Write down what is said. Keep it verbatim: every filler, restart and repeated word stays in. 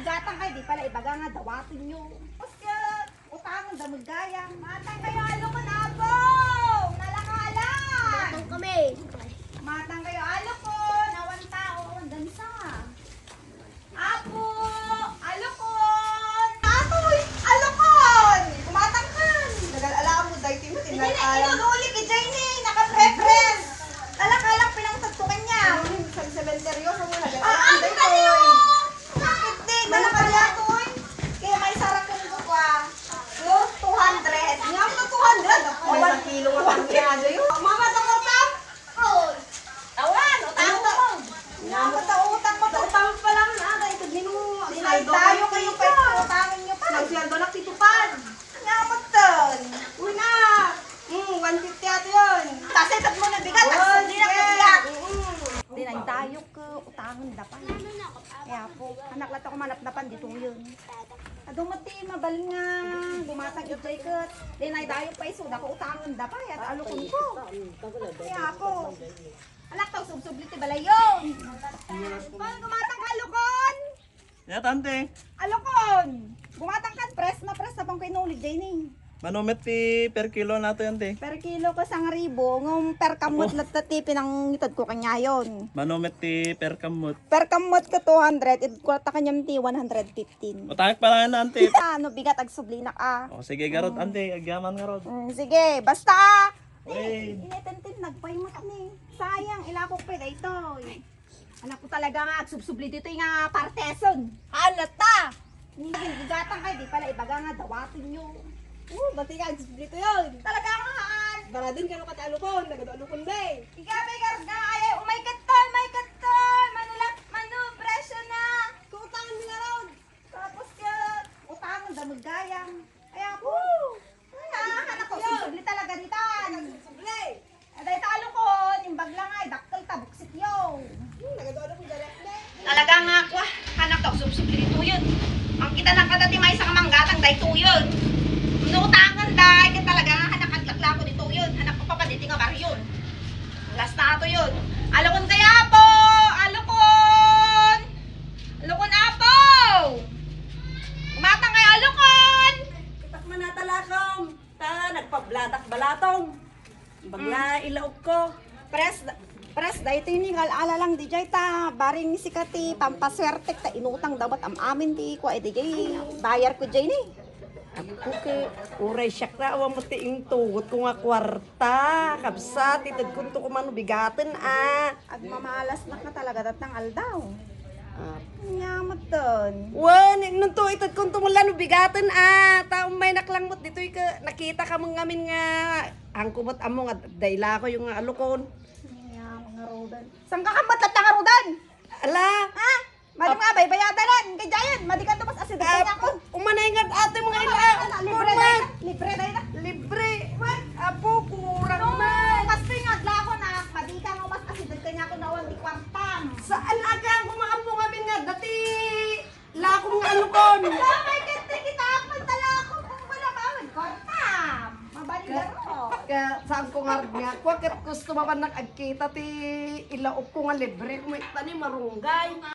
Gatang kay di pala ibaga nga dawatenyo. Tapos ka, utangan da magayang. Matang kayo, alukon, Apo! Nalakalan! Matang kami. Matang kayo, alukon! Awan tao, awan dansa. Apo! Alukon! Atoy! Alukon! Kumatang kan! Nagal-ala mo, dahil timo, Hindi na tinalalan. Inuulit ni Jenny, naka-preference. Talakalang pinangtagtukan niya. Sa sementeryo, sa mga nagal-ala, Ah, dahil ano ko. Bakit di? Malakad yan, Toy. Kaya may sarap yung buko, ah. Yung two hundred. Nga mo two hundred. May sa kilo nga kami nga, Joy. Mama, sa kwarta? Hoy. Tawan, utang mo. Nga mo ta utang mo, utang pa lang na. Dahil ito din mo. Dinay tayo kayo, pa ito, utangin nyo pa. Nagsweldo na, titupad. Nga mo ton. Uy na. Hmm, one fifty ato yun. Kasi tat mo na bigat, Oh, tas hindi na sige. Bigat. Mm. Dinay tayo ko, utangan da pa. Kaya po, anak lang ako manapnapan dito yun. Adu met ti mabalin nga gumatang idiay ket dinay dayo pay isu dako utangen da pay, at alukon ko. Kaya ako, anak, taw subsubli ti balayon. Kon gumatang ka, alukon. Yat, ante. Alukon. Gumatang kan, press na press na pang kinulig, Jenny. Mano met ti per kilo nato, ante? Per kilo ko, sangribo, ngem per kamot Apo. Latta ti pinangited ko kanyayon. Mano met ti per kamot? Per kamot ko, two hundred, id kwarta kanyam ti one hundred fifteen. Utangek pala nga, ante. Ah, no bigat, agsublinak, ah. O, sige, garod, Mm. ante, agyaman, garod. Mm, sige, basta, ah. Uy. Initintin, nagpaymat ni. Sayang, ilakok pa daytoy. Anak ko talaga nga, agsubsubli ditoy nga parteson. Haan latta! Ningin, igatang kay, di pala ibaga nga dawaton nyo. Oh, bati nga, agsubli to yun. Talaga nga, haan. Baradin ka no kata alukon, nagado alukon, be. Ika, be, garga, ay, ay, umay katon, umay katon, manula, manu, presyo na. Kutangan mi nga raw. Tapos ka, utangan da maggayam. Ay, apo. Ay, ah, anak ko, subli talaga ditan. Subli. Aday ta alukon, imbag lang ay, dakkel ta, buksit yo. Hmm, nagado-ado ko direct na. Talaga nga, kwa, anak ko, subsubli ditoy. Ang kita na kada ti maysa nga manggatang daytoy. No utangan day, ket talaga nga, anak, aglaklako ditoy. Anak ko, papa, diti nga baryo. Last na ato yun. Alukon kaya po! Alukon! Alukon, apo! Umatang kayo, alukon! Kitak man nata lakam. Ta, nagpablatak balatong. Bagla, Mm. ilaok ko. Pres, pres, daytoy ni ngal-ala lang di jay ta. Baring sika ti pampaswertek ta inutang damat am-amin ti kwa iti jay. Bayar ko jay ni. Ako ke, uray siak na, awan mo ti intugot ko nga kwarta. Kabsat, itedkon to kumano bigaten, ah. Agmamalas na ka talaga datang aldaw. Ah. Nga maton. Wen, nunto itedkon to mula no bigaten, ah. Ta, umay naklang mo't ditoy ke, nakita ka mong ngamin nga, angko mo't amo nga, dayla ko yung nga alukon. Nga, mga rodan. Saan ka kamat at nakarudan? Ala? Ha? Madi nga, baybayadanan. Kay Jayan, madi ka tumas asideg Ah, kanya ako. Umanay nga ate mga ila. Libre na yun. Libre na yun. Libre. What? Apo, kurang No, na. Mas nga adla ako na, madi ka nga mas asideg kanya ako na one di kwartam. Saan aga ang kumaampo ngamin nga dati? Lakong nga alukon. Damay kente kita, pagtala ako kung wala ka, one kwartam. Mabalik Ka, ako. Ka, saan ko nga nga? Kwa ket gusto maman nagagkita ti ilaok ko nga libre. Kung may tani marunggay.